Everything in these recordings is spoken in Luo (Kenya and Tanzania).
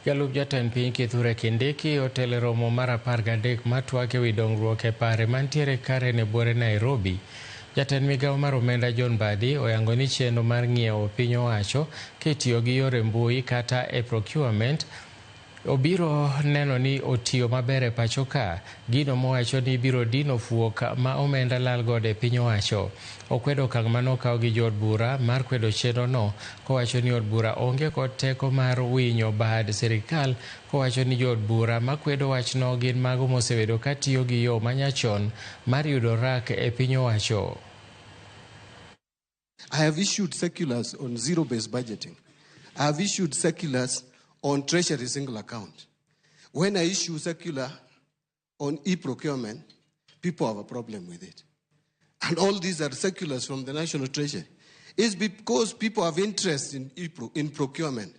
Jalup jatend piny Kithure Kindiki otelo e romo mar 13 matwak ewi dongruok e pare mantiere Karen e buore Nairobi. Jatend migawo mar omenda John Mbadi oyango ni chenro mar ng'iewo piny owacho kitiyo gi yore mbui kata e procurement obiro neno ni otiyo maber e pacho ka, gino mowacho ni biro dino fuok ma omenda lal godo e piny owacho. Okwedo okang' mane okaw gi jood bura mar kwedo chenro no kowacho ni od bura onge kod teko mar winyo bad sirikal kowacho ni jood bura makwedo wachno gin mago mosebedo katiyo gi yo manyachon mar yudo rak e piny owacho. I have issued circulars on zero-based budgeting. I have issued circulars on Treasury single account. When I issue circular on e-procurement, people have a problem with it. And all these are circulars from the National Treasury. It's because people have interest in procurement.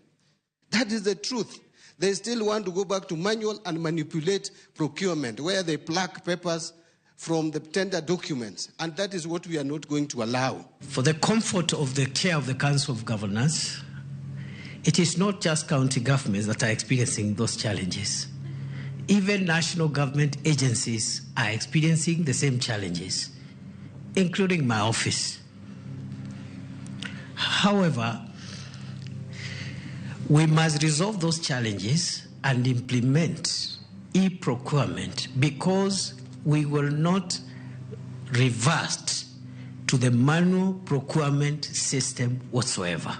That is the truth. They still want to go back to manual and manipulate procurement, where they pluck papers from the tender documents. And that is what we are not going to allow. For the comfort of the chair of the Council of Governors, it is not just county governments that are experiencing those challenges. Even national government agencies are experiencing the same challenges, including my office. However, we must resolve those challenges and implement e-procurement, because we will not revert to the manual procurement system whatsoever.